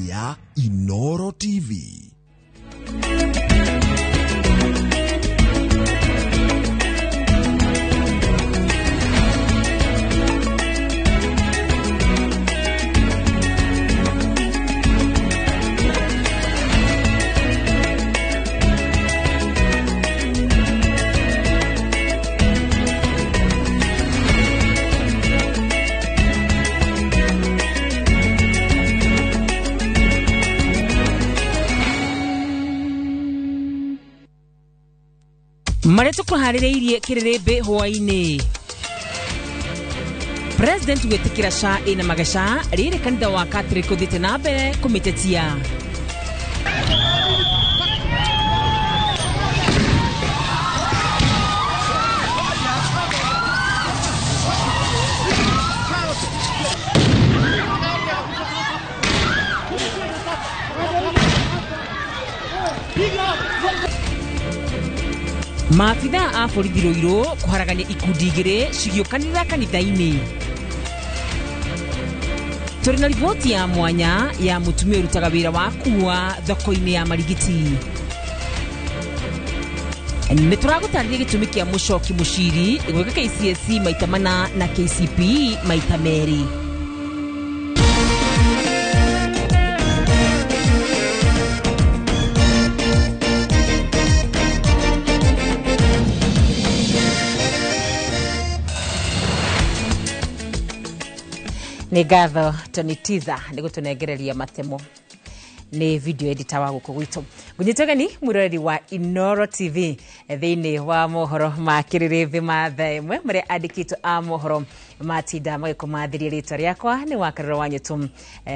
Ya Inoro TV. Marĩa tũkũharĩrĩirie kĩrĩrĩmbĩ hwaĩ-inĩ. President gwĩtĩkĩra SHA ĩna mageca rĩrĩ kanitha wa Catholic ũthiĩte na mbere kũmĩtetia. Maabitha a borithi Ruiru kũharagania ikundi igĩrĩ cigĩũkanĩrĩra kanitha-inĩ. Tũrĩ na riboti ya mwanya ya mũtumia ũrutaga wĩra wa kuua thoko-inĩ ya Marigiti. Nĩ tũragũtarĩria gĩtũmi kĩa Mũchoki Mũciri gwĩka KCSE maita mana na KCPE maita merĩ. Nĩ ngatho Tony Tiza nĩ gũtũnengereria matemo nĩ video editor wa gũkũ gwitũ. Ngũnyita ũgeni mwĩroreri wa Inoro TV thĩinĩ wa mohoro ma kĩrĩrĩmbĩ ma thaa ĩmwe marĩa andĩkĩtwo a mohoro matinda magĩkũmathĩria. Rĩtwa rĩakwa nĩ Wakarũra wa Nyũtũ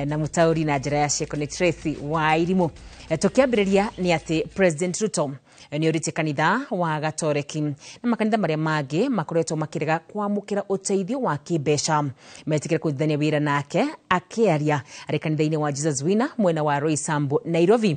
na mũtaũri na njĩra ya ciĩko nĩ Tracy wa Irimũ. Tũkĩambĩrĩria nĩ atĩ President Ruto nĩ orĩtie kanitha wa Gatoreki na makanitha marĩa mangĩ makoretwo makĩrega kwamũkĩra ũteithio wa kĩmbeca metĩkĩre kũrutithania wĩra nake. Akĩaria arĩ kanitha-inĩ wa Jesus Winner mwena wa Roysambu, Nairobi,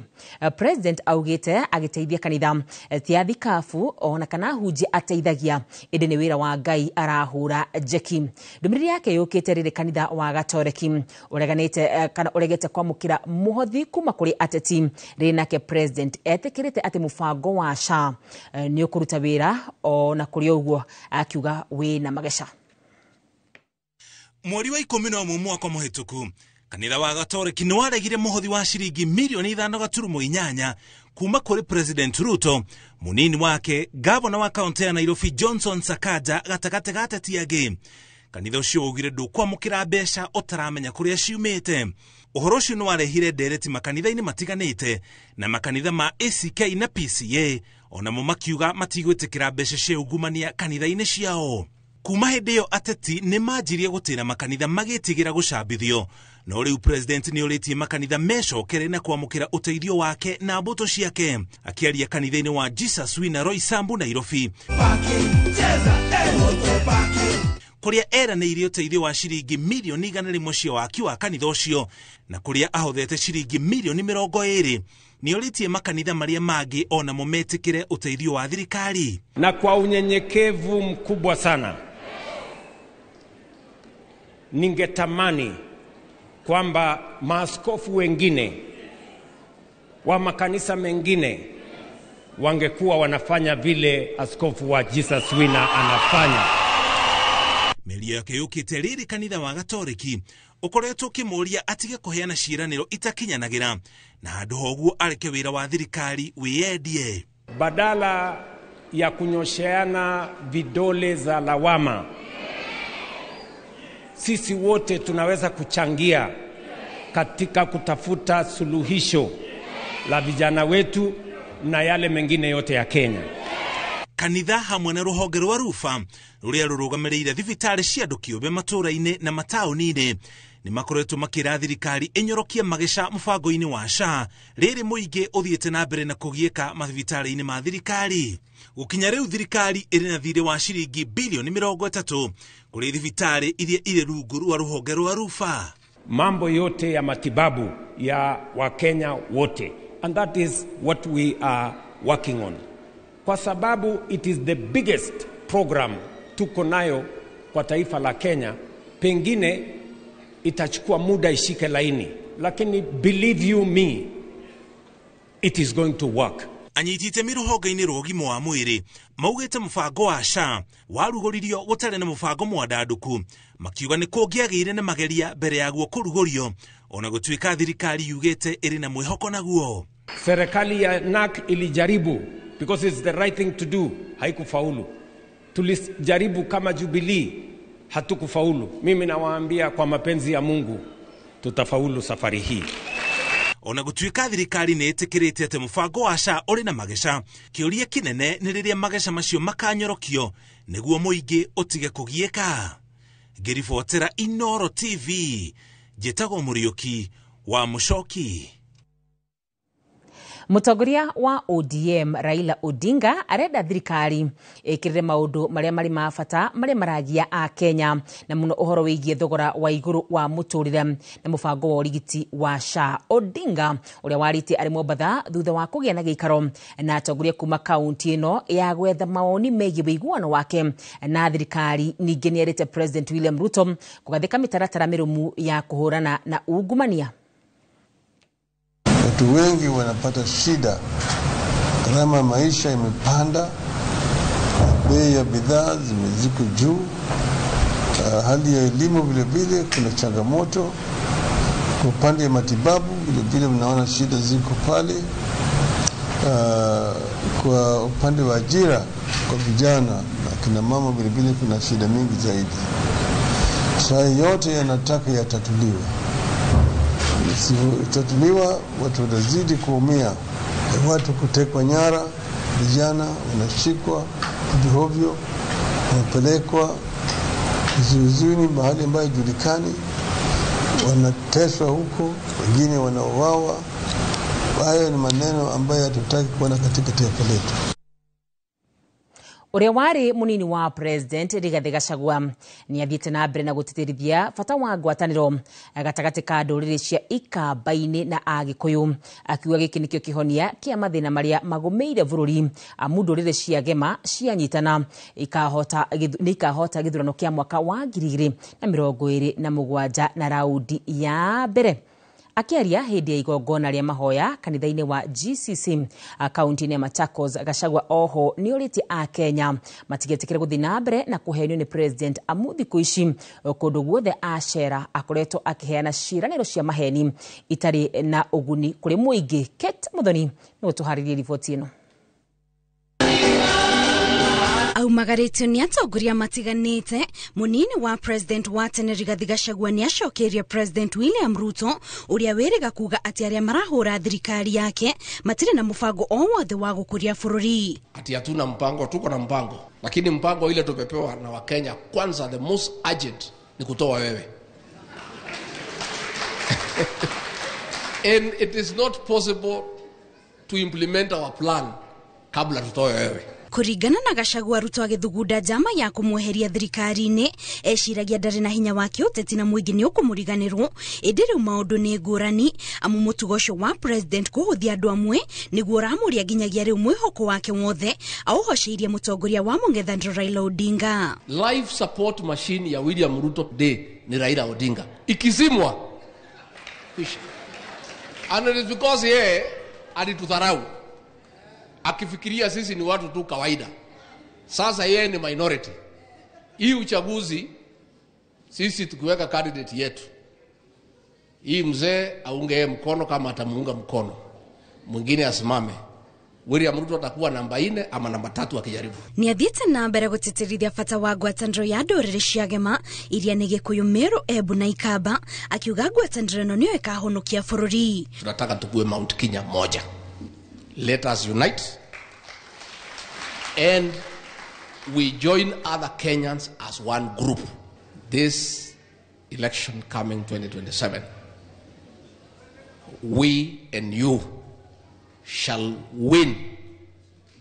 President augĩte agĩteithia kanitha ti athikabu ona kana hunjia ateithagia, ĩndĩ nĩ wĩra wa Ngai arahũra njeki. Ndũmĩrĩri yake yũkĩte rĩrĩ kanitha wa Gatoreki ũreganĩte kana ũregete kwamũkĩra mũhothi kuma kũrĩ ateti. Rĩrĩ nake President etĩkĩrĩte atĩ mũbango wa SHA nĩ ũkũruta wĩra ona kũrĩ ũguo akiuga wĩna mageca. Mweri wa 11 mwaka mũhĩtũku kanitha wa Gatoreki nĩ waregire mũhothi wa ciringi mirioni 5.8 kuma kũrĩ President Ruto, mũnini wake gavana wa kaunti ya Nairobi Johnson Sakaja gatagatĩ ga ateti angĩ. Kanitha ũcio waugire ndũkwamũkĩra mbeca ũtaramenya kũrĩa ciumĩte. Ũhoro ũcio nĩ warehire ndereti makanitha-inĩ matiganĩte na makanitha ma ACK na PCA onamo makiuga matigwĩtĩkĩra mbeca cia ungumania kanitha-inĩ ciao. Kuma hĩndĩ ĩyo ateti nĩ manjirie gũtĩra makanitha magĩtigĩra gũcambithio, no rĩu President nĩ orĩtie makanitha mecokere na kwamũkĩra ũteithio wake na mbũtũ ciake. Akĩaria kanitha-inĩ wa Jesus Winner Roysambu, Nairobi, kũrĩa eranĩire ũteithio wa ciringi mirioni 100 cia waki wa kanitha ũcio na kũrĩa ahothete ciringi mirioni 20, nĩ orĩtie makanitha marĩa mangĩ onamo metĩkĩre ũteithio wa thirikari. Na kwa unyenyekevu mkubwa sana ningetamani kwamba maaskofu wengine wa makanisa mengine wangekuwa wanafanya vile askofu wa Jesus Winner anafanya. Mĩario yake yũkĩte rĩrĩ kanitha wa Gatoreki ũkoretwo ũkĩmũũria atige kũheana ciĩranĩro itakinyanagĩra na handũ ha ũguo areke wĩra wa thirikari wĩyendie. Badala ya kunyosheana vidole za lawama, sisi wote tunaweza kuchangia katika kutafuta suluhisho la vijana wetu na yale mengine yote ya Kenya. Kanitha hamwe na rũhonge rwa Rufa rũrĩa rũrũgamĩrĩire thibitarĩ cia andũ kĩũmbe matũũra-inĩ na mataũni-inĩ nĩ makoretwo makĩra thirikari ĩnyorokie mageca mũbango-inĩ wa SHA rĩrĩ mũingĩ ũthiĩte na mbere na kũgiĩka mathibitarĩ-inĩ ma thirikari. Gũkinya rĩu thirikari ĩrĩ na thirĩ wa ciringi bilioni 30 kũrĩ thibitarĩ iria irĩ rungu rwa rũhonge rwa Rufa. Mambo yote ya matibabu ya Wakenya wote, and that is what we are working on, kwa sababu it is the biggest program tuko nayo kwa taifa la Kenya. Pengine itachukua muda ishike laini, lakini believe you me, it is going to work. Anyiti itemi rũhonge-inĩ rwa ũgima wa mwĩrĩ maugĩte mũbango wa SHA warugũririo gũtarĩ na mũbango mwandandũku, makiuga nĩ kũngĩagĩire na mageria mbere yaguo kũrugũrio, ona gũtuĩka thirikari yugĩte ĩrĩ na mwĩhoko naguo. Serikali ya NAC ilijaribu because it's the right thing to do, haikufaulu. Tulijaribu kama Jubilee, hatukufaulu. Mimi nawaambia kwa mapenzi ya Mungu tutafaulu safari hii. Ona gũtuĩka thirikari nĩ ĩtĩkĩrĩte atĩ mũbango wa SHA ũrĩ na mageca, kĩũria kĩnene nĩ rĩrĩa mageca macio makanyorokio nĩguo mũingĩ ũtige kũgiĩka. Ngĩribotera Inooro TV, njĩtagwo Mũriũki wa Mũcoki. Mũtongoria wa ODM Raila Odinga arenda thirikari ĩkĩrĩre maũndũ marĩa marĩ ma bata marĩa maragia a Kenya, na mũno ũhoro wĩgiĩ thogora wa igũrũ wa mũtũrĩre na mũbango wa ũrigiti wa SHA. Odinga ũrĩa warĩtie arĩ Mombatha thutha wa kũgĩa na gĩikaro na atongoria kuma kaunti ĩno ya gwetha mawoni megiĩ ũiguano wake na thirikari. Ningĩ nĩerĩte President William Ruto kũgathĩka mĩtaratara mĩrũmu ya kũhũrana na ungumania. Watu wengi wanapata shida, gharama ya maisha imepanda, bei ya bidhaa zimeziko juu, hali ya elimu vile vile kuna changamoto, kwa upande ya matibabu vile vile mnaona shida ziko pale, kwa upande wa ajira kwa vijana na kina mama vile vile kuna shida mingi zaidi. Sasa yote yanataka yatatuliwe. Tatuliwa watu watazidi kuumia, watu kutekwa nyara, vijana wanashikwa ovyo, wanapelekwa kizuizini mahali ambayo julikani, wanateswa huko, wengine wanauawa. Hayo ni maneno ambayo hatutaki kuona katika taifa letu. Ũrĩa warĩ mũnini wa President Rigathĩ Gachagua nĩ athiĩte na mbere na gũtĩtĩrithia bata wa ngwatanĩro gatagatĩ ka ndũrĩrĩ cia Ikamba-inĩ na Agĩkũyũ, akiuga gĩkĩ nĩkĩo kĩhonia kĩa mathĩna marĩa magũmĩire bũrũri, amu ndũrĩrĩ cia Gema cianyitana nĩ ikahota gĩthurano kĩa mwaka wa 2027 na raundi ya mbere. Akiaria hĩndĩ ya igongona rĩa mahoya kanitha-inĩ wa GCC kaunti-inĩ ya Machakos, Gachagua oho nĩ orĩtie a Kenya matigetĩkĩre gũthiĩ na mbere na kũhenio nĩ President amu thikũ ici kũndũ guothe acera akoretwo akĩheana ciĩranĩro cia maheni itarĩ na ũguni kũrĩ mũingĩ. Kate Muthoni nĩwe ũtũharĩrie riboti ĩno. Aumagarĩtio nĩ atongoria matiganĩte, mũnini wa President wa tene Rigathĩ Gachagua nĩ acokeirie President William Ruto ũrĩa wĩrĩga kuga atĩ arĩa marahũra thirikari yake matirĩ na mũbango o wothe wa gũkũria bũrũri. Ati hatuna mpango, tuko na mpango, lakini mpango ile tumepewa na Wakenya, kwanza the most urgent ni kutoa wewe. And it is not possible to implement our plan kabla tutoe wewe. Kũringana na Gachagua, Ruto agĩthugunda njama ya kũmweheria thirikari-inĩ, eciragia ndarĩ na hinya wa kĩũteti na mũingĩ nĩ ũkũmũriganĩrwo, ĩndĩ rĩu maũndũ nĩ ngũrani, amu mũtugo ũcio wa President kũhũthia andũ amwe nĩguo ũramũria nginyagia rĩu mwĩhoko wake wothe aũhoceirie mũtongoria wa mũng'ethanĩro Raila Odinga. Life support machine ya William Ruto today ni Raila Odinga. Ikizimwa, and it is because yeye alitudharau akifikiria sisi ni watu tu kawaida. Sasa yeye ni minority. Hii uchaguzi sisi tukiweka candidate yetu, hii mzee aunge yeye mkono kama atamuunga mkono, mwingine asimame, William Ruto atakuwa namba 4 ama namba 3 akijaribu. Nĩ athiĩte na mbere gũtĩtĩrithia bata wa ngwatanĩro ya ndũrĩrĩ cia Gema iria nĩ Gĩkũyũ, Meru, Embu na Ikamba, akiuga ngwatanĩro ĩno nĩyo ĩkahonokia bũrũri. Tunataka tukue Mount Kenya moja. Let us unite and we join other Kenyans as one group. This election coming 2027, we and you shall win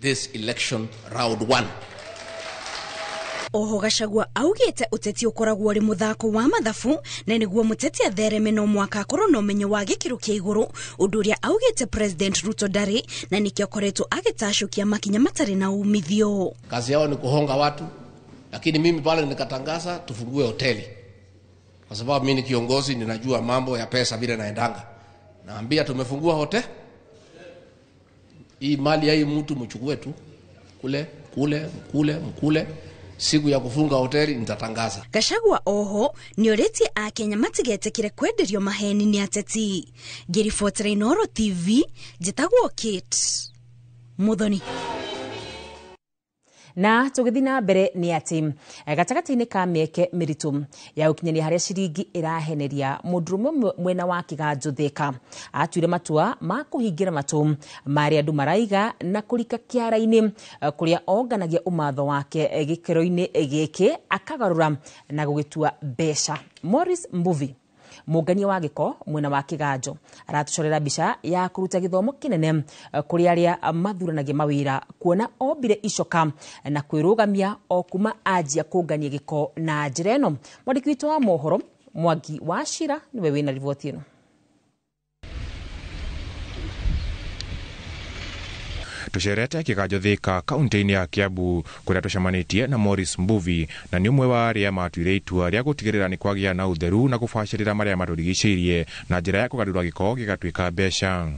this election round 1. Oho Gachagua augĩte ũteti ũkoragwo ũrĩ mũthako wa mathabu na nĩguo mũteti athereme no mwaka akorwo na ũmenyo wa gĩkĩro kĩa igũrũ, ũndũ ũrĩa augĩte President Ruto ndarĩ na nĩkĩo akoretwo agĩtacũkia makinya matarĩ na umithio. Kazi yao ni kuhonga watu, lakini mimi pale nikatangaza tufungue hoteli. kwa sababu mimi ni kiongozi, ninajua mambo ya pesa vile naendanga. Naambia tumefungua hotel hii, mali ya hii mtu mchukue tu kule kule mkule mkule. Siku ya kufunga hoteli nitatangaza. Gachagua oho nĩorĩtie akenya matigetĩkĩre kwenderio maheni nĩ ateti. Ngĩribotera Inooro TV, njĩtagwo Kate Muthoni. Na tũgĩthiĩ na mbere nĩ atĩ gatagatĩ-inĩ ka mĩeke mĩritũ ya gũkinyania harĩa ciringi ĩraheneria, mũndũrũme ũmwe mwena wa Kĩganjo Thĩka atuire matua ma kũhingĩra matũ marĩa andũ maraiga na kũrika kĩara-inĩ kũrĩa onganagia ũmatho wake gĩkĩro-inĩ gĩkĩ akagarũra na gũgĩtua mbeca. Morris Mbuvi, mũngania wa gĩko mwena wa Kĩganjo, aratũcorera mbica ya kũruta gĩthomo kĩnene kũrĩ arĩa mathuranagia mawĩra, kuona ombire icoka na kwĩrũgamia o kuma anjia kũngania gĩko na njĩra ĩno. Mwandĩki witũ wa mohoro Mwangi wa Cira nĩwe wĩna riboti ĩno. Tucerete Kĩganjo Thĩka kaunti-inĩ ya Kiambu kũrĩa tũcemanĩtie na Morris Mbuvi, na nĩ ũmwe wa arĩa matuire itua rĩa gũtigĩrĩra nĩ kwagĩa na ũtheru na gũbacĩrĩra marĩa matũrigicĩirie na njĩra ya kũgarũra gĩko gĩgatuĩka mbeca.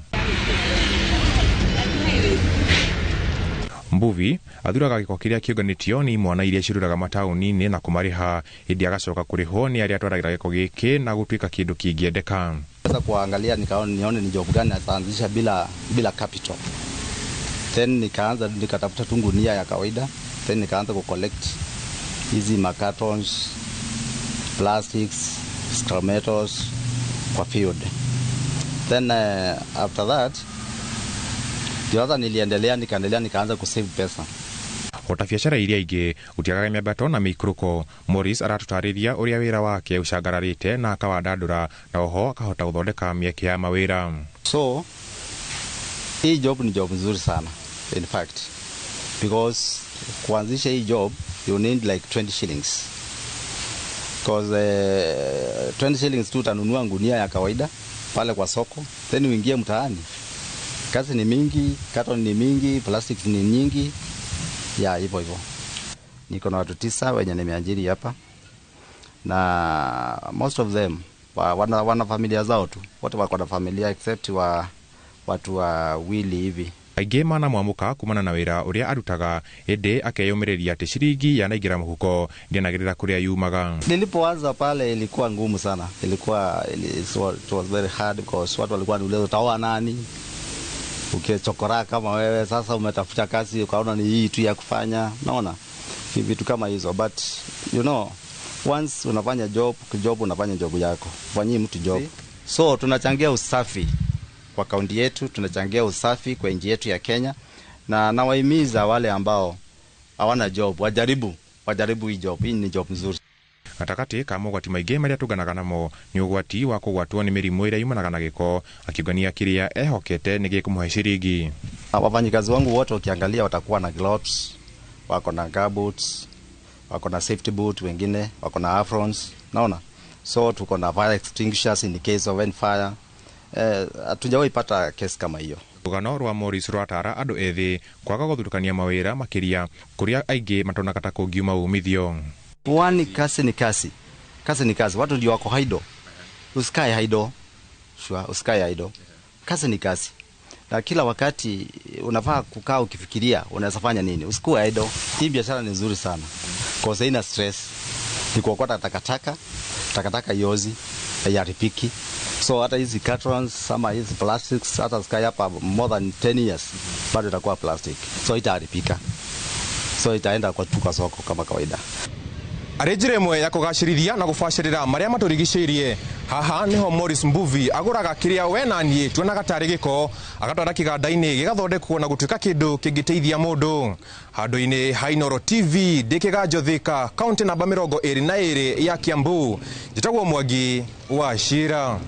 Mbuvi athuraga gĩko kĩrĩa kĩũnganĩtio nĩ imwana iria ciruraga mataũni-inĩ na kũmarĩha, ĩndĩ agacoka kũrĩhwo nĩ arĩa atwaragĩra gĩko gĩkĩ na gũtuĩka kĩndũ kĩngĩendeka. Sasa kuangalia nikaona nione ni job gani ataanzisha bila capital. Then nikaanza nikatafuta tu gunia ya kawaida, then nikaanza ku collect hizi macartons, plastics, scrap metals kwa field. Then after that ndio niliendelea nikaendelea nikaanza ku save pesa. Ota biacara iria ingĩ gũtiagaga mĩambato na mĩikũrũko. Morris aratũtarĩria ũrĩa wĩra wake ũcangararĩte na akawandandũra, na oho akahota gũthondeka mĩeke ya mawĩra. So hii job ni job nzuri sana in fact, because kuanzisha hii job you need like 20 shillings, because 20 shillings tu utanunua ngunia ya kawaida pale kwa soko, then uingie mtaani. Kazi ni mingi, carton ni mingi, plastics ni nyingi, ya hivyo hivyo. Niko na watu 9 wenye nimeajiri hapa, na most of them wana familia zao tu, wote wako na familia except wa watu wawili hivi. Aingĩ manamwamũka kumana na wĩra ũrĩa arutaga, ĩndĩ akeyũmĩrĩria atĩ ciringi yanaingĩra mũhuko ndĩanagĩrĩra kũrĩa yumaga. Nilipoanza pale ilikuwa ngumu sana, ilikuwa it was very hard because watu walikuwa wanauliza utaoa nani, ukichokora kama wewe sasa umetafuta kazi ukaona ni hii tu ya kufanya, naona vitu kama hizo. But you know, once unafanya job unafanya job yako, fanyii mtu job. So tunachangia usafi kwa kaunti yetu, tunachangia usafi kwa nchi yetu ya Kenya, na nawahimiza wale ambao hawana job wajaribu hii job. Hii ni job nzuri. Gatagatĩ ka mogwati maingĩ marĩa tũnganaga namo nĩ ũgwati wa kũgwatwo nĩ mĩrimũ ĩrĩa yumanaga na gĩko, akiũngania kĩrĩa ehokete nĩ gĩkũmũhe ciringi. Wafanyikazi wangu wote ukiangalia watakuwa na gloves, wako na gumboots, wako na safety boot, wengine wako na aprons, naona. So tuko na fire extinguishers in case of any fire. Hatujawahi pata kesi kama hiyo. Rũgano rwa Morris rwatara andũ ethĩ kwaga gũthutũkania mawĩra makĩria kũrĩa aingĩ matonaga ta kũngiuma umithio. Wani kasi ni kasi. Kasi ni kasi. Watu ndio wako haido. Usikae haido. Sure, usikae haido. Kasi ni kasi. Na kila wakati unafaa kukaa ukifikiria unaweza fanya nini. Usikuwe haido. Hii biashara ni nzuri sana. Kwa sababu ina stress. Ni kuokota takataka, takataka yozi, haiharibiki. So hata hizi cartons ama hizi plastics hata zikae hapa more than 10 years bado itakuwa plastic. So itaharibika. So itaenda kwa tuka soko kama kawaida. Arĩ njĩra ĩmwe ya kũgacĩrithia na gũbacĩrĩra marĩa matũrigicĩirie, haha nĩho Morris Mbuvi agũraga kĩrĩa we na niĩ tuonaga tarĩ gĩko, agatwara kĩganda-inĩ gĩgathondekwo na gũtuĩka kĩndũ kĩngĩteithia mũndũ. Handũ-inĩ ha Inooro TV ndĩ Kĩganjo Thĩka, kaunti namba 22 ya Kiambu. Njĩtagwo Mwangi wa Cira.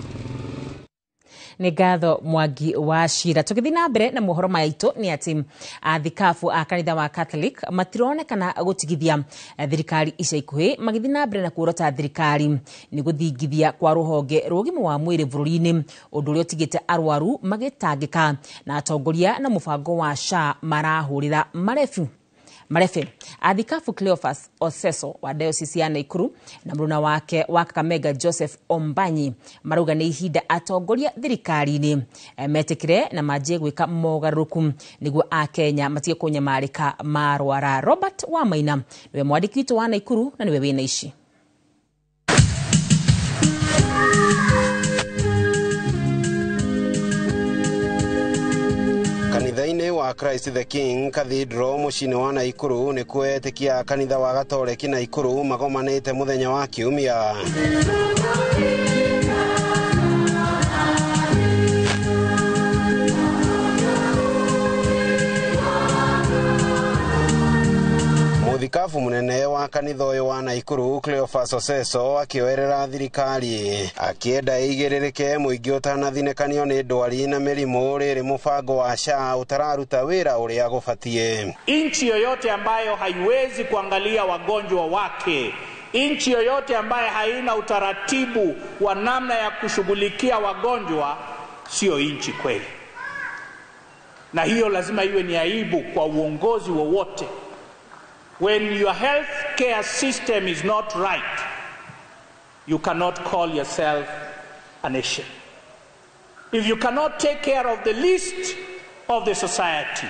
Nĩ ngatho Mwangi wa Cira. Tũgĩthiĩ na mbere na mohoro maitũ nĩ atĩ athikabu a kanitha wa Catholic matironekana gũtigithia thirikari ica ikuhĩ, magĩthiĩ na mbere na kuorota thirikari nĩ gũthingithia kwa rũhonge rwa ũgima wa mwĩrĩ bũrũri-inĩ, ũndũ ũrĩa ũtigĩte arwaru magĩtangĩka, na atongoria na mũbango wa SHA marahũrĩra marebu Marebe Athikabu Cleophas Oseso wa diocese ya Naikuru na mũruna wake wa Kakamega Joseph Ombanyi marauga nĩ ihinda atongoria thirikari-inĩ metĩkĩre na manjie gwĩka mogarũrũku nĩguo Akenya matige kũnyamarĩka marwara. Robert Wamaina nĩwe mwandĩki witũ wa Naikuru na nĩwe wĩna ici. Kanitha-inĩ wa Christ the King Cathedral mũciĩ-inĩ wa Naikuru nĩkuo etĩkia a kanitha wa Gatoreki Naikuru magomanĩte mũthenya wa Kiumia. Mũthikabu mũnene wa kanitha ũyũ wa Naikuru Cleophas Oseso akĩoerera thirikari akĩenda ĩigĩrĩrĩke mũingĩ ũtanathinĩkanio nĩ ndwari na mĩrimũ rĩrĩ mũbango wa SHA ũtararuta wĩra ũrĩa gũbatiĩ. Nchi yoyote ambayo haiwezi kuangalia wagonjwa wake, nchi yoyote ambayo haina utaratibu wa namna ya kushughulikia wagonjwa, sio nchi kweli. Na hiyo lazima iwe ni aibu kwa uongozi wowote. When your health care system is not right, you cannot call yourself a nation. If you cannot take care of the least of the society,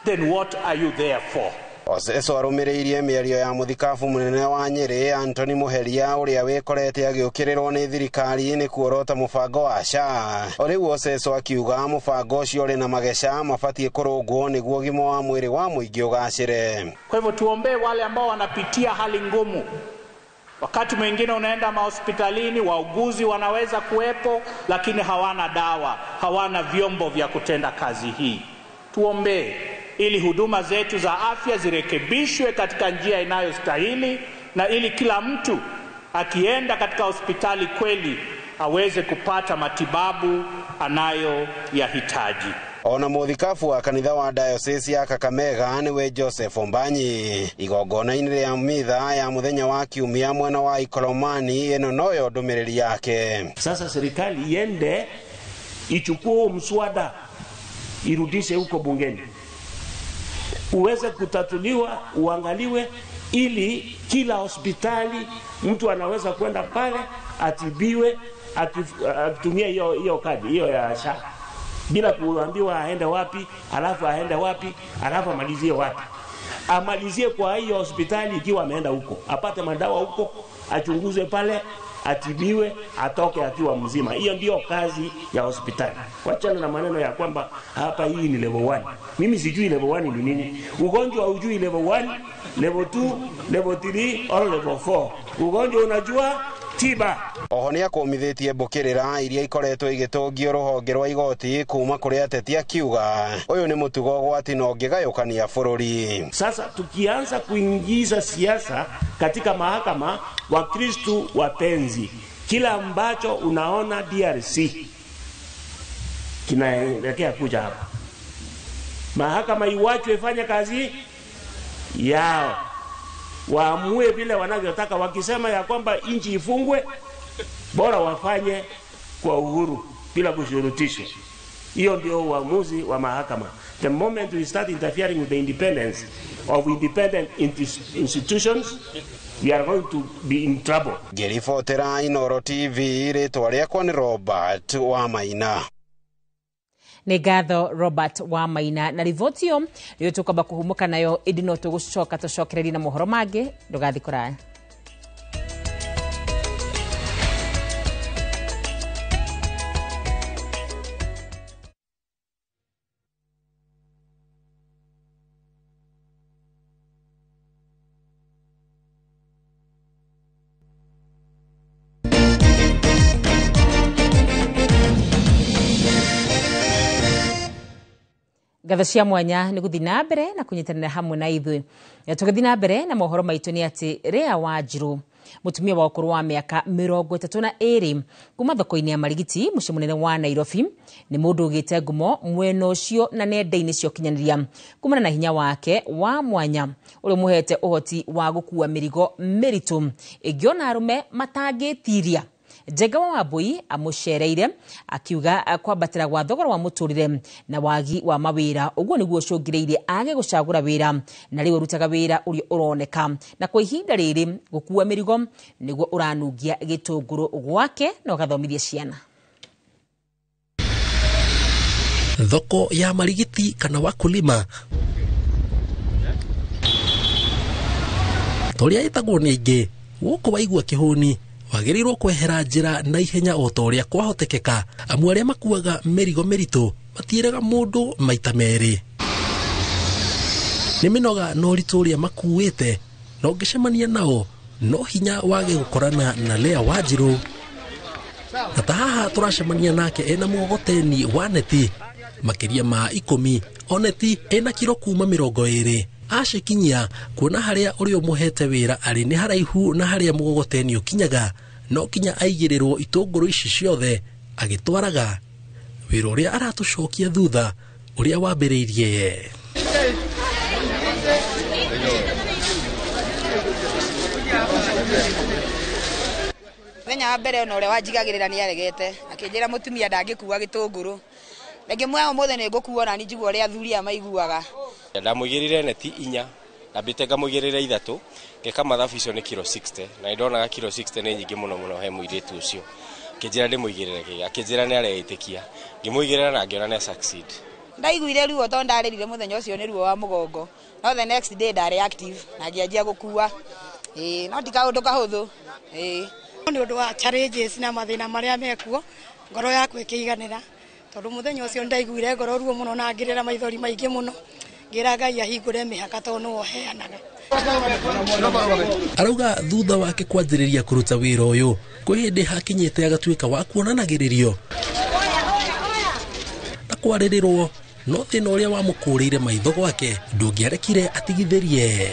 then what are you there for? Oseso arũmĩrĩirie mĩario ya mũthikabu mũnene wa Nyĩrĩ Anthony Muheria ũrĩa wĩkorete agĩũkĩrĩrwo nĩ thirikari nĩ kuorota mũbango wa SHA. O rĩu Oseso akiuga mũbango ũcio ũrĩ na mageca mabatiĩ kũrũngwo nĩguo ũgima wa mwĩrĩ wa mũingĩ ũgacĩre. Kwa hivyo tuombee wale ambao wanapitia hali ngumu. Wakati mwingine unaenda mahospitalini, wauguzi wanaweza kuwepo, lakini hawana dawa, hawana vyombo vya kutenda kazi hii. Tuombee ili huduma zetu za afya zirekebishwe katika njia inayostahili, na ili kila mtu akienda katika hospitali kweli aweze kupata matibabu anayoyahitaji. Ona mũthikabu wa kanitha wa diocese ya Kakamega nĩwe Joseph Ombanyi igongona-inĩ rĩa mitha ya mũthenya wa Kiumia mwena wa Ikolomani ĩno noyo ndũmĩrĩri yake. Sasa serikali iende ichukue mswada irudishe huko bungeni uweze kutatuliwa, uangaliwe, ili kila hospitali mtu anaweza kwenda pale atibiwe akitumia hiyo kadi hiyo ya SHA bila kuambiwa aende wapi, alafu aende wapi, alafu amalizie wapi. Amalizie kwa hiyo hospitali ikiwa ameenda huko, apate madawa huko, achunguzwe pale, atibiwe, atoke akiwa mzima. Hiyo ndio kazi ya hospitali. Wachana na maneno ya kwamba hapa hii ni level 1. Mimi sijui level 1 ni nini. Ugonjwa hujui level 1, level 2, level 3 or level 4. Ugonjwa unajua tiba. Oho nĩ akũmithĩtie mbũkĩrĩra iria ikoretwo igĩtũngio rũhonge rwa igoti kuma kũrĩ ateti akiuga ũyũ nĩ mũtugo ũgwati na ũngĩgayũkania bũrũri. Sasa tukianza kuingiza siasa katika mahakama, Wakristu wapenzi, kila ambacho unaona DRC kinaelekea kuja hapa, mahakama iwachwe ifanye kazi yao, waamue vile wanavyotaka. Wakisema ya kwamba nchi ifungwe, bora wafanye kwa uhuru bila kushurutishwa. Hiyo ndio uamuzi wa mahakama. The moment we start interfering with the independence of independent institutions, we are going to be in trouble. Ngĩribotera Inooro TV, rĩtwa rĩakwa nĩ Robert Wamaina. Nĩ ngatho Robert Wamaina na riboti ĩyo nĩyo tũkwamba kũhumũka nayo, ĩndĩ no tũgũcoka tũcokererie na mohoro mangĩ. Ndũgathiĩ kũraya. Ngatho cia mwanya nĩ gũthiĩ na mbere na kũnyitanĩra hamwe na ithuĩ. Tũgĩthiĩ na mbere na mohoro maitũ nĩ atĩ Rea Wanjiru, mũtumia wa ũkũrũ wa mĩaka 32 kuma thoko-inĩ ya Marigiti mũciĩ mũnene wa Nairobi, nĩ mũndũ ũgĩte ngumo mwena ũcio na nenda-inĩ cia ũkinyanĩria kumana na hinya wake wa mwanya ũrĩa ũmũhete ũhoti wa gũkua mĩrigo mĩritũ ĩngĩona arũme matangĩtiria. Njenga wa Wambui amucereire akiuga kwambatĩra gwa thogora wa mũtũrĩre na wagi wa mawĩra ũguo nĩguo ũcũngĩrĩirie age gũcagũra wĩra na rĩu arutaga wĩra ũrĩa ũroneka, na kwa ihinda rĩrĩ gũkua mĩrigo nĩguo ũranungia gĩtũngũrũ gwake na ũgathomithia ciana. Thoko ya marigiti kana wakulima toria ĩtagwo nĩ aingĩ gũkũ waigua kĩhũni wagĩrĩirwo kwehera njĩra na ihenya o ta ũrĩa kwahotekeka, amu arĩa makuaga mĩrigo mĩritũ matiĩraga mũndũ maita merĩ. Nĩ mĩnoga na ũritũ ũrĩa makuĩte, na ũngĩcemania nao no hinya wage gũkorana na Lea Wanjirũ. Na ta haha tũracemania nake ena mũgogoteni wa neti makĩria ma 10, o neti ena kiro kuma 20. Acikinyia kuona harĩa ũrĩa ũmũhete wĩra arĩ nĩ haraihu na harĩa mũgogoteni ũkinyaga, no kinya aigĩrĩrwo itũngũrũ ici ciothe agĩtwaraga wĩra ũrĩa aratũcokia thutha ũrĩa wambĩrĩirie. Mũthenya wa mbere ona ũrĩa wanjigagĩrĩra nĩ aregete akĩnjĩra mũtumia ndangĩkua gĩtũngũrũ, ngĩmwĩra ũmũthĩ nĩ ngũkua na nĩ njigua ũrĩa athuri aya maiguaga. Ndamũigĩrĩire neti 4, ndambĩte ngamũigĩrĩra 3, ngĩka mathabu icio nĩ kiro 60, na nĩ ndonaga kiro 60 nĩ nyingĩ mũno mũno he mũirĩtu ũcio. Akĩnjĩra ndĩmũigĩrĩre kĩ, akĩnjĩra nĩ areĩtĩkia, ngĩmũigĩrĩra na ngĩona nĩ succeed. Ndaiguire ruo tondũ ndarĩrire mũthenya ũcio nĩ ruo wa mũgongo, no the next day ndarĩ active na ngĩanjia gũkua. No ti kaũndũ kahũthũ. Nĩ ũndũ wa challenges na mathĩna marĩa mekuo, ngoro yaku ĩkĩiganĩra, tondũ mũthenya ũcio ndaiguire ngoro ruo mũno na ngĩrĩra maithori maingĩ mũno, ngĩra Ngai ahingũre mĩhaka tondũ nĩwe ũheanaga. Arauga thutha wake kwanjĩrĩria kũruta wĩra ũyũ kwĩ hĩndĩ hakinyĩte agatuĩka wa kuonanagĩrĩrio na kwarĩrĩrwo, no thĩna ũrĩa wamũkũrĩire maitho gwake ndũngĩarekire atigithĩrie.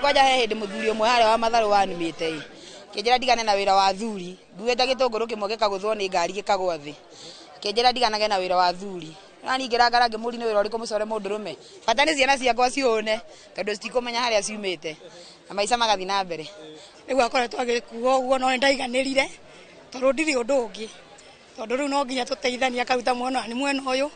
Kwanja he hĩndĩ mũthuri ũmwe harĩa wa matharũ wanumĩte kĩnjĩra ndigane na wĩra wa thuri, nguĩte gĩtũngũrũ kĩmwe gĩkagũthwo nĩ ngari gĩkagwa thĩ, kĩnjĩra ndiganage na wĩra wa thuri. Na niĩ ngĩrangara ngĩmũria nĩ wĩra ũrĩkũ mũcore mũndũrũme, bata nĩ ciana ciakwa ciũne tondũ citikũmenya harĩa ciumĩte, na maica magathiĩ na mbere. Rĩu akoretwo agĩkua ũguo no nĩndaiganĩrire tondũ ndirĩ ũndũ ũngĩ, tondũ rĩu no nginya tũteithanie akaruta mwena nĩ mwena ũyũ.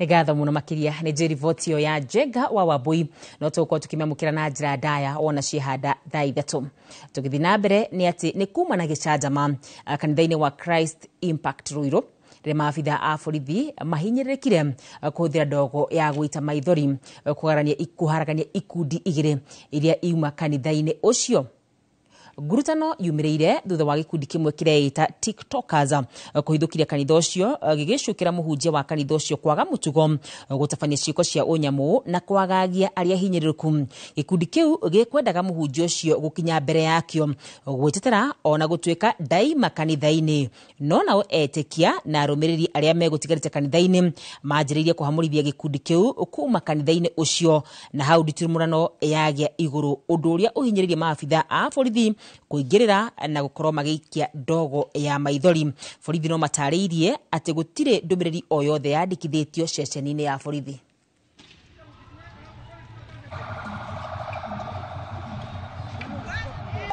Nĩ ngatho mũno makĩria nĩ njĩ riboti ĩyo ya Njenga wa Wambui, no tũgũkorwo tũkĩmĩamũkĩra na njĩra ndaya wona ciĩhanda thaa 3. Tũgĩthiĩ na mbere nĩ atĩ nĩ kuma na gĩcanjama kanitha-inĩ wa Christ Impact Ruiru rĩrĩa maabitha a borithi mahinyĩrĩrĩkire kũhũthĩra ndogo ya gũita maithori kũharagania ikundi 2 iria iuma kanitha-inĩ ũcio. Ngurutano yumĩrĩire thutha wa gĩkundi kĩmwe kĩreĩta TikTokers kũhithũkiria kanitha ũcio gĩgĩcukĩra mũhunjia wa kanitha ũcio kwaga mũtugo, gũtabania ciĩko cia ũnyamũ na kwagagia arĩa hinyĩrĩrĩku. Gĩkundi kĩu gĩkwendaga mũhunjia ũcio gũkinya mbere yakĩo gwĩtetera ona gũtuĩka ndaima kanitha-inĩ, no nao etĩkia na arũmĩrĩri arĩa megũtigarĩte kanitha-inĩ manjĩrĩirie kũhamũrithia gĩkundi kĩu kuma kanitha-inĩ ũcio, na hau nditimũrano yagĩa igũrũ, ũndũ ũrĩa ũhinyĩrĩirie maabitha a borithi kũingĩrĩra na gũkorwo magĩikia ndogo ya maithori. Borithi no matarĩirie atĩ gũtirĩ ndũmĩrĩri o yothe yandĩkithĩtio ceceni-inĩ ya borithi.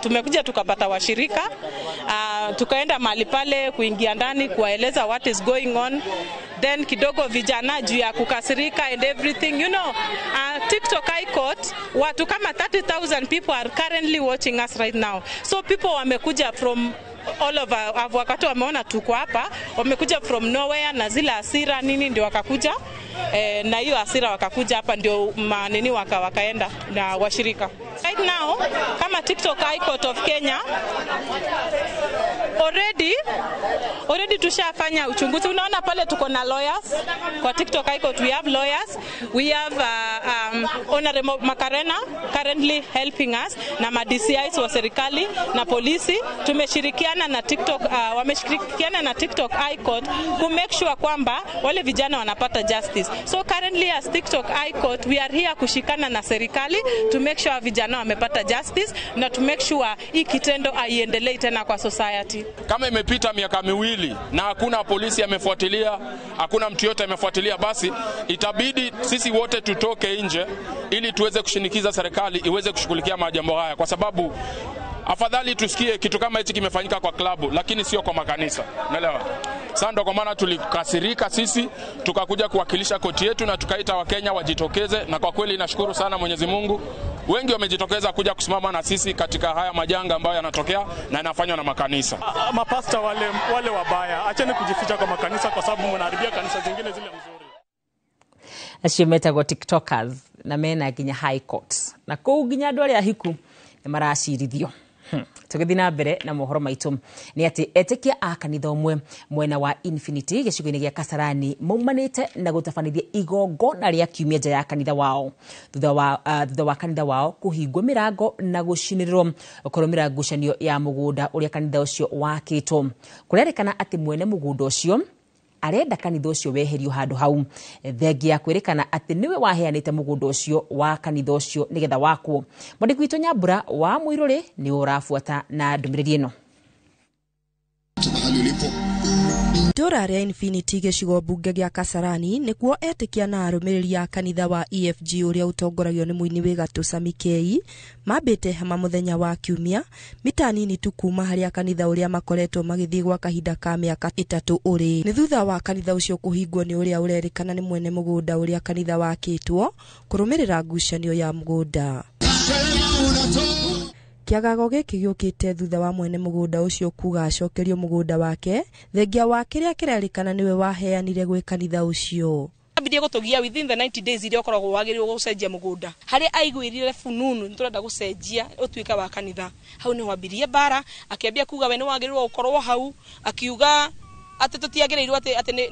Tumekuja tukapata washirika, tukaenda mahali pale kuingia ndani kuwaeleza what is going on. Then kidogo vijana juu ya kukasirika and everything, you know, TikTok High Court, watu kama 30,000 people are currently watching us right now. So people wamekuja from all over, wakati wameona tuko hapa, wamekuja from nowhere na zile hasira nini ndio wakakuja, na hiyo hasira wakakuja hapa ndio manini wakaenda na washirika. Right now, kama TikTok High Court of Kenya, already tushafanya uchunguzi. Unaona pale tuko na lawyers. Kwa TikTok High Court we have lawyers. We have Honorable Makarena currently helping us na ma DCIs wa serikali na polisi. Tumeshirikiana na TikTok, wameshirikiana na TikTok High Court ku make sure kwamba wale vijana wanapata justice. So currently as TikTok High Court we are here kushikana na serikali to make sure vijana vijana wamepata justice na to make sure hii kitendo haiendelei tena kwa society. Kama imepita miaka 2 na hakuna polisi amefuatilia, hakuna mtu yote amefuatilia, basi itabidi sisi wote tutoke nje ili tuweze kushinikiza serikali iweze kushughulikia majambo haya, kwa sababu afadhali tusikie kitu kama hichi kimefanyika kwa klabu lakini sio kwa makanisa. Unaelewa? Sasa ndio kwa maana tulikasirika sisi, tukakuja kuwakilisha koti yetu na tukaita Wakenya wajitokeze, na kwa kweli nashukuru sana Mwenyezi Mungu, wengi wamejitokeza kuja kusimama na sisi katika haya majanga ambayo yanatokea na yanafanywa na makanisa. Mapasta wale wabaya, acheni kujificha kwa makanisa kwa sababu mnaharibia kanisa zingine zile mzuri. Acio metagwo TikTokers na mena nginya High Court na kũu nginya andũ arĩa ahiku nĩ maracirithio. Tũgĩthiĩ na mbere na mohoro maitũ nĩ atĩ etĩkia a kanitha ũmwe mwena wa Infinity gĩcigo-inĩ gĩa Kasarani maumanĩte na gũtabanithia igongona rĩa kiumia nja ya kanitha wao thutha wa kanitha wao kũhingwo mĩrango na gũcinĩrĩrwo kũrũmĩrĩra ngucanio ya mũgũnda ũrĩa kanitha ũcio wakĩtwo. Kũrerĩkana atĩ mwene mũgũnda ũcio arenda kanitha ũcio weherio handũ hau, thengia kwĩrĩkana atĩ nĩwe waheanĩte mũgũnda ũcio wa kanitha ũcio nĩgetha wakwo. Mwandĩki witũ Nyambura wa Mũirũrĩ nĩ ũrabuata na ndũmĩrĩri ĩno. Itũra rĩa Infinity gĩcigo mbunge gĩa Kasarani nĩkuo etĩkia na arũmĩrĩri a kanitha wa EFG ũrĩa ũtongoragio nĩ mũini wĩ gatũ Sami Kei mambĩte hema mũthenya wa kiumia mita nini tu kuma harĩa kanitha ũrĩa makoretwo magĩthiĩ gwa kahinda ka mĩaka 3 ũrĩ. Nĩ thutha wa kanitha ũcio kũhingwo nĩ ũrĩa ũrerĩkana nĩ mwene mũgũnda ũrĩa kanitha wakĩtwo kũrũmĩrĩra ngucanio ya mũgũnda. Kĩagago gĩkĩ gĩũkĩte thutha wa mwene mũgũnda ũcio kuga acokerio mũgũnda wake thengia wa kĩrĩa kĩrerĩkana nĩwe waheanire gwĩ kanitha ũcio. Ambirie gũtũgia within the 90 days iria ũkoragwo wagĩrĩirwo gũcenjia mũgũnda harĩa aiguĩrire fununu nĩtũrenda gũcenjia ũtuĩka wa kanitha. Hau nĩho ambirie mbara, akĩambia kuga we nĩwagĩrĩirwo gũkorwo hau, akiuga atĩ tũtiagĩrĩirwo atĩ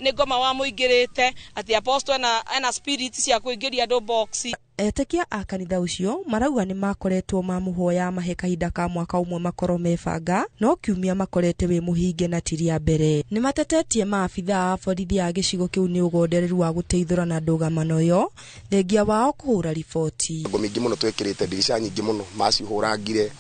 nĩ ngoma wa mũingĩrĩte, atĩ apostle ena spirit cia kũingĩria andũ box. Etĩkia a kanitha ũcio marauga nĩ makoretwo mamũhoya mahe kahinda ka mwaka ũmwe makorwo mebanga, no kiumia makorete wĩ mũhinge na ti rĩa mbere. Nĩ matetetie maabitha a borithi a gĩcigo kĩu nĩ ũgondereru wa gũteithũra na ndũgamano ĩyo thengia wao kũhũra riboti. Ngo mĩingĩ mũno twĩkĩrĩte ndirica nyingĩ mũno macihũrangire,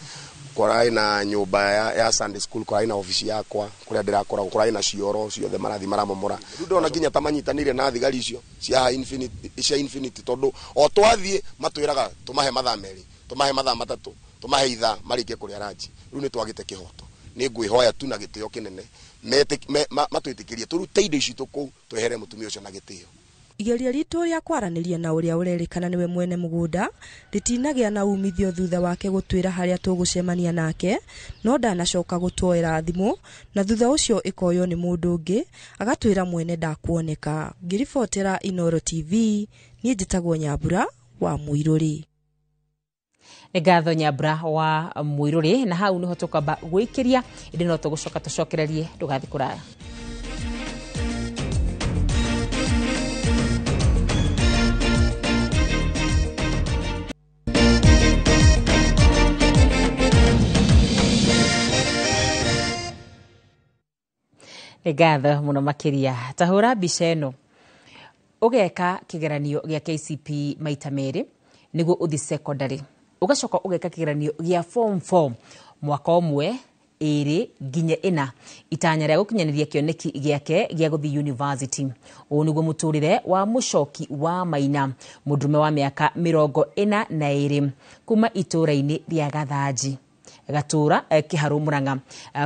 kũrarĩ na nyũmba ya Sunday school, kũrarĩ na ofici yakwa kũrĩa ndĩrakoragwo, kũrarĩ na cioro ciothe marathi maramomora. Rĩu ndona nginya ta manyitanĩire na thigari icio cia Infinity tondũ o twathiĩ matwĩraga tũmahe mathaa 2, tũmahe mathaa 3, tũmahe ithaa marĩkie kũrĩa ranji. Rĩu nĩ twagĩte kĩhoto. Nĩ ngwĩhoya tu na gĩtĩo kĩnene matwĩtĩkĩrie tũrute indo ici kũu twehere mũtumia ũcio na gĩtĩo. Igeria ritũ rĩa kwaranĩria na ũrĩa ũrerĩkana nĩwe mwene mũgũnda rĩtinagĩa na umithio thutha wake gũtwĩra harĩa tũgũcemania nake, no ndanacoka gũtwoera thimũ na thutha ũcio ĩkoywo nĩ mũndũ ũngĩ agatwĩra mwene ndakuoneka. Ngĩribotera Inooro TV, niĩ njĩtagwo Nyambura wa Mũirũrĩ. Nĩ ngatho Nyambura wa Mũirũrĩ, na hau nĩho tũkwamba gwĩkĩria ĩndĩ no tũgũcoka tũcokererie, ndũgathiĩ kũraya. Nĩ ngatho mũno makĩria. Ta hũra mbica ĩno, ũgeka kĩgeranio gĩa KCPE maita 2 nĩguo ũthiĩ secondary, ũgacoka ũgeka kĩgeranio gĩa form 4 mwaka ũmwe, 2 nginya 4 itanya rĩa gũkinyanĩria kĩoneki gĩake gĩa gũthiĩ university. Ũũ nĩguo mũtũrĩre wa mũcoki wa Maina, mũndũrũme wa mĩaka 42 kuma itũũra-inĩ rĩa Gathanji Gatura Kiharu Murang'a.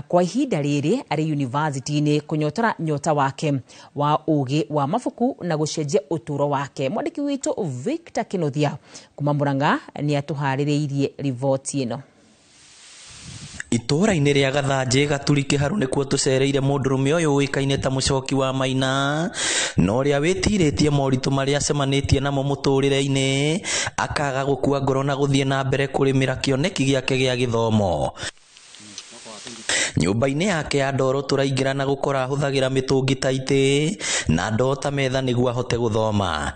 Kwa ihinda rĩrĩ arĩ university-inĩ kũnyotora nyota wake wa ũgĩ wa mabuku na gũcenjia ũtũũro wake. Mwandĩki witũ Victor Kinothia kuma Murang'a nĩ atũharĩrĩirie riboti ĩno. Itũũra-inĩ rĩa Gathanjĩ Gaturi Kĩharu nĩkuo tũcereire mũndũrũme ũyũ ũĩkaine ta mũcoki wa Maina, na ũrĩa wĩtirĩtie moritũ marĩa acemanĩtie namo mũtũrĩre-inĩ akaga gũkua ngoro na gũthiĩ na mbere kũrĩmĩra kĩoneki gĩake gĩa gĩthomo. Nyũmba-inĩ yake ya ndoro tũraingĩra na gũkora ahũthagĩra mĩtũngi ta itĩ na ndoo ta metha nĩguo ahote gũthoma.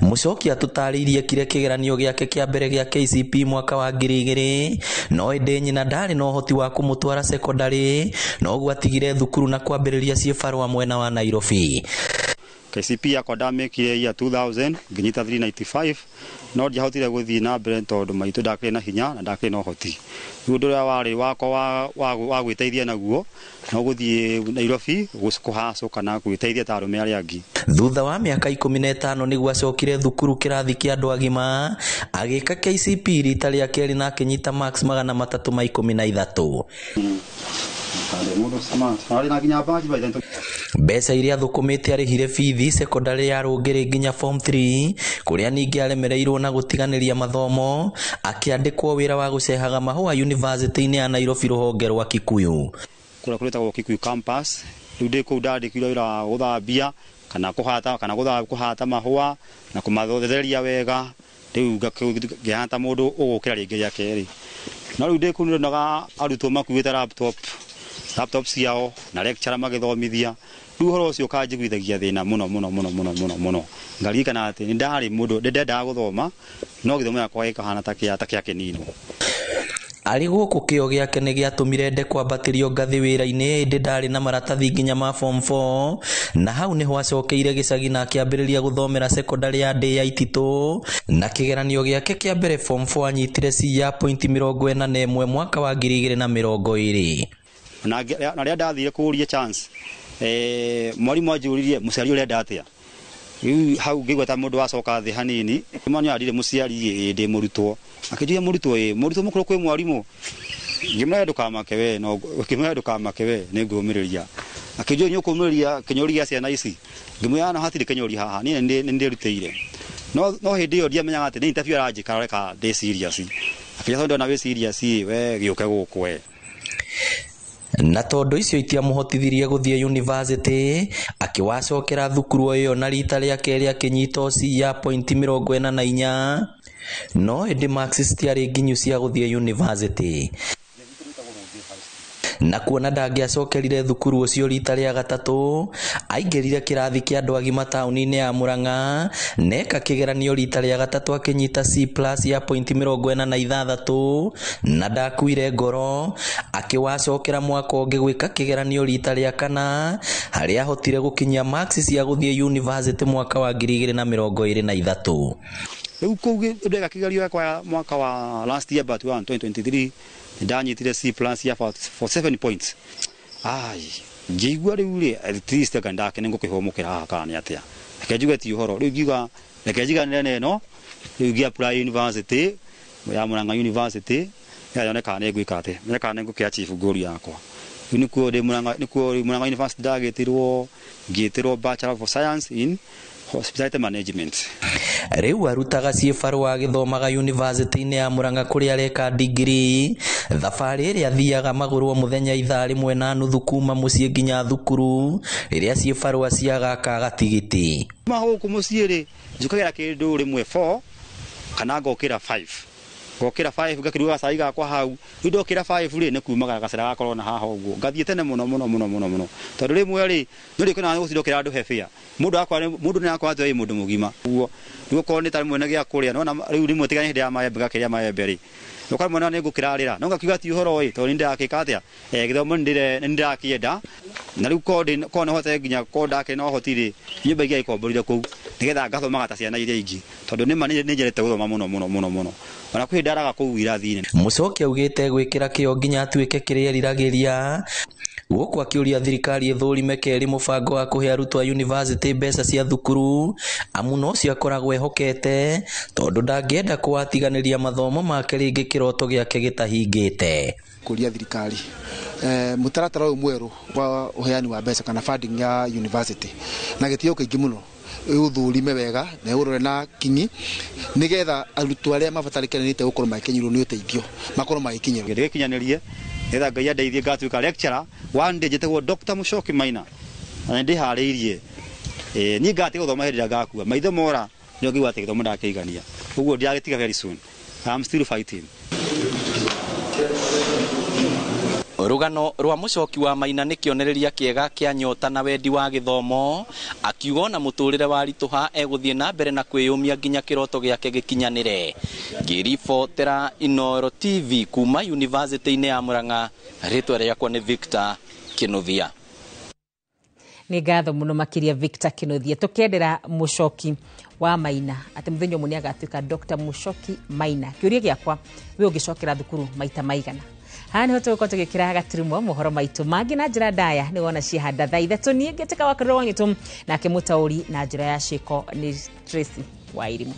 Mũcoki atũtarĩirie kire kĩgeranio gĩake kĩa mbere gĩa KCPE mwaka wa 2000, no ĩndĩ nyina ndarĩ na ũhoti wa kũmũtwara secondary, noguo atigire thukuru na kwambĩrĩria ciĩbarũa mwena wa Nairobi. KCPE yakwa ndamĩkire year 2000 nginyita 395, no ndiahotire gũthiĩ na mbere tondũ maitũ ndakĩrĩ na hinya na ndakĩrĩ na ũhoti. Rĩu ũndũ ũrĩa warĩ wakwa wa gwĩteithia naguo no gũthiĩ Nairobi kũhacũ kana gwĩteithia ta arũme arĩa angĩ. Thutha wa mĩaka 15 nĩguo acokire thukuru kĩrathi kĩa andũ agima, agĩka KCPE rita rĩa kerĩ na akĩnyita marks 313. Mbeca iria athũkũmĩte arĩhire bithi sekondarĩ ya Rũngĩrĩ nginya form 3, kũrĩa ningĩ aremereirwo na gũtiganĩria mathomo, akĩandĩkwo wĩra wa gũcehaga mahũa yunivasĩtĩ-inĩ ya Nairobi rũhonge rwa Kikuyu. Kũrĩa kũrĩtagwo Kikuyu campus. Rĩu ndĩ kũu ndandĩkirwo wĩra wa gũthambia kana kũhata kana kũhata mahũa na kũmatheria wega. Rĩu ngĩhana ta mũndũ ũgũkĩra rĩngĩ rĩa kerĩ. No rĩu ndĩ kũu nĩndonaga arutwo makuĩte laptop ciao na lecturer magĩthomithia. Rĩu ũhoro ũcio ũkanjiguithagia thĩna mũno mũno mũno mũno mũno mũno. Ngaririkana atĩ nĩ ndarĩ mũndũ ndendaga gũthoma, no gĩthomo gĩakwa gĩkahana ta kĩa kĩnino. Arĩ gũkũ kĩo gĩake nĩ gĩatũmire ende kwambatĩrio ngathĩ wĩra-inĩ, ĩndĩ ndarĩ na maratathi nginya ma form 4, na hau nĩho acokeire gĩcagi na akĩambĩrĩria gũthomera sekondarĩ ya Ndĩ ya Ititũ, na kĩgeranio gĩake kĩa mbere form 4 anyitire C ya pointi 41 mwaka wa 2020. Na rĩrĩa ndathire kũũria chance, mwarimũ anjũririe mũciari ũrenda atĩa. Rĩu hau ngĩigua ta mũndũ wacoka thĩ hanini. Mwana arire mũciari ndĩ mũrutwo. Akĩnjũria mũrutwo ĩ, mũrutwo mũkũrũ kwĩ mwarimũ. Ngĩmwĩra ndũkamake we, no ngĩmwĩra ndũkamake we, nĩ ngũmĩrĩria. Akĩnjũria nĩ ũkũmĩrĩria kĩnyũri gĩa ciana ici. Ngĩmwĩra no hatirĩ kĩnyũri haha, niĩ nĩ ndĩrutĩire. No hĩndĩ ĩyo ndiamenyaga atĩ nĩ interview aranjĩka areka ndĩ serious. Akĩnjĩra tondũ ndona wĩ serious we gĩũke gũkũ we. Na tondũ icio itiamũhotithirie gũthiĩ yunivasĩtĩ, akĩwacokera thukuru o ĩyo na rita rĩa kerĩ akĩnyita C ya pointi 44, no ĩndĩ marks citiarĩ nginyu cia gũthiĩ yunivasĩtĩ. Na kuona ndangĩacokerire thukuru ũcio rita rĩa gatatũ, aingĩrire kĩrathi kĩa andũ agima taũni-inĩ ya Murang'a, neka kĩgeranio rita rĩa gatatũ akĩnyita C plus ya pointi 46 na ndakuire ngoro, akĩwacokera mwaka ũngĩ gwĩka kĩgeranio rita rĩa kana, harĩa ahotire gũkinyia marks cia gũthiĩ yunivasĩtĩ mwaka wa 2023. Rĩu kũu ndeka kĩgerio gĩakwa mwaka wa last year but 2023 ndanyitire C plus ya for 7 points. Ai, ngĩigua rĩu rĩ at least anga ndake nĩ ngũkĩhũmũkĩra haha kana nĩ atĩa. Reke njuge ti ũhoro. Rĩu ngiuga reke njiganĩre na ĩno, rĩu ngĩ apply university ya Murang'a University, yone kana nĩ ngwĩka atĩa, yone kana nĩ ngũkĩ achieve goal yakwa. Rĩu nĩkuo ndĩ Murang'a, nĩkuo Murang'a University ndagĩtirwo, ngĩtĩrwo Bachelor of Science in Hospitality Management. Rĩu arutaga ciĩbarũa agĩthomaga yunivasĩtĩ-inĩ ya Murang'a kũrĩa areka degree. Thabarĩ ĩrĩa athiaga magũrũ o mũthenya ithaa 1.5 kuma mũciĩ nginya thukuru, rĩrĩa ciĩbarũa ciaga gatigiti. Kuma gũkũ mũciĩ rĩ, njũkagĩra kĩndũ rĩmwe 4 kana ngokĩra 5. Ngokĩra 5 ngakĩruga gacai gakwa hau. Rĩu ndokĩra 5 rĩ nĩ kumaga gacĩra gakorwo na haha ũguo. Ngathiĩ tene mũno mũno mũno mũno mũno. Tondũ rĩmwe rĩ, nĩ ũrĩkona gũcindokĩra andũ he bĩa. Mũndũ akwa mũndũ nĩ akwa atĩ mũndũ mũgima. Ũguo nĩ gũkorwo nĩ ta rĩmwe nĩ gĩa kũrĩa. Nĩwona rĩu rĩmwe tiga hĩndĩ ya maembe ngakĩrĩa maembe rĩ. Ũkora mwana nĩ ngũkĩrarĩra. No ngakiuga ti ũhoro ĩ, tondũ nĩ ndĩrakĩka atĩa? Gĩthomo nĩ ndĩrakĩenda. Na rĩu korwo no hote nginya korwo ndakĩrĩ na ũhoti rĩ, nyũmba ingĩagĩkomborire kũu nĩgetha ngathomaga ta ciana iria ingĩ. Tondũ nĩ ma nĩ nyendete gũthoma mũno mũno mũno mũno. Ona kwĩ ndaraga kũu irathi-inĩ. Mũcoki augĩte gwĩkĩra kĩo nginya atuĩke kĩrĩa eriragĩria. Gũkũ akĩũria thirikari ĩthũrime kerĩ mũbango wa kũhe arutwo a yunivasĩtĩ mbeca cia thukuru, amu nocio akoragwo ehokete, tondũ ndangĩenda kũwatiganĩria mathomo make rĩngĩ kĩroto gĩake gĩtahingĩte. Kũria thirikari mũtaratara ũyũ mwerũ wa ũheani wa mbeca kana funding ya university na gĩtĩo kĩingĩ mũno ũthũrime wega na ũrore na kinyi nigetha arutwo arĩa mabatarĩkanĩte gũkorwo magĩkinyĩrwo nĩ ũteithio makorwo magĩkinyĩrwo. Ndĩgĩkinyanĩrie nĩgetha Ngai andeithie ngatuĩka lecturer one day njĩtagwo Dr. Mũcoki Maina na nĩndĩharĩirie. Niĩ ngatiga gũthoma hĩndĩ ĩrĩa ngakua maitho mora nĩo ngĩigua atĩ gĩthomo ndakĩigania, ũguo ndiragĩtiga very soon. I'm still fighting. Rũgano rwa Mũcoki wa Maina nĩ kĩonereria kĩega kĩa nyota na wendi wa gĩthomo, akiuga ona mũtũrĩre waritũha egũthiĩ na mbere na kwĩyũmia nginya kĩroto gĩake gĩkinyanĩre. Ngĩribotera Inooro TV kuma yunivasĩtĩ-inĩ ya Murang'a, rĩtwa rĩakwa nĩ Victor Kĩnuthia. Nĩ ngatho mũno makĩria Victor Kinuthia. Tũkendera Mũcoki wa Maina atĩ mũthenya ũmwe nĩ agatuĩka Dr. Mũcoki Maina. Kĩũria gĩakwa, we ũngĩcokera thukuru maita maigana? Haha nĩho tũgũkorwo tũgĩkĩra gaturumo mohoro maitũ mangĩ na njĩra ndaya nĩ wona ciahanda thaa 3. Niĩ ngĩtĩka wa Kũrĩrwo Wanyitũ, nake mũtaũri na njĩra ya ciĩko nĩ Tracy wa Irimũ.